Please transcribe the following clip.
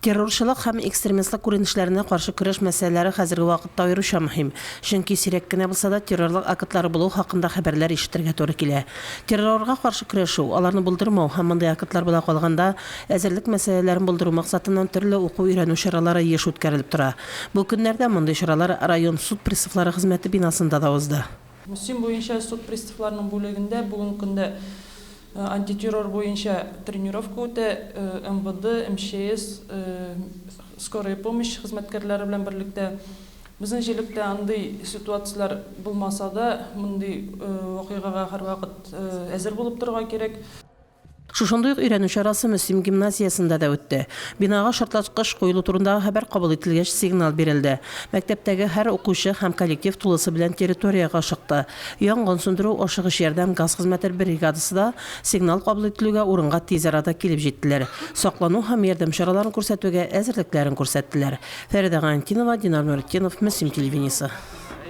Террорчылык һәм экстремистлык күренешләренә каршы көрәш мәсьәләләре хәзерге вакытта аеруча мөһим, чөнки сирәк кенә булса да террорлык актлары булу хакында хәбәрләр ишетергә туры килә. Террорга каршы көрәшү, аларны булдырмау һәм мондый актлар була калганда әзерлек мәсьәләләрен булдыру максатыннан төрле уку-өйрәнү чаралары еш үткәрелеп тора. Бу көннәрдә мондый чаралар район суд приставлары хезмәте бинасында да узды. Мөслим буенча суд приставларының бүлегендә бүгенге көндә Антитеррор буенча тренировка үтә, МВД, МЧС, скорая помощь хезмәткәрләре белән берлектә. Безнең җирлектә андый ситуацияләр булмаса да, мондый вакыйгага һәрвакыт әзер булып торырга кирәк. Шушындый ук өйрәнү чарасы Мөслим гимназиясендә дә үтте. Бинага шартлаткыч куелу турындагы хәбәр кабул ителгәч, сигнал бирелде. Мәктәптәге һәр укучы һәм коллектив тулысы белән территориягә ашыкты. Янгын сүндерү, ашыгыч ярдәм, газ хезмәте бригадасы да сигнал кабул ителүгә урынга тиз арада килеп җиттеләр. Саклану һәм ярдәм чараларын күрсәтүгә әзерлекләрен күрсәттеләр. Фәридә Гайнтинова, Динар Нуретдинов, Мөслим телевидениесе.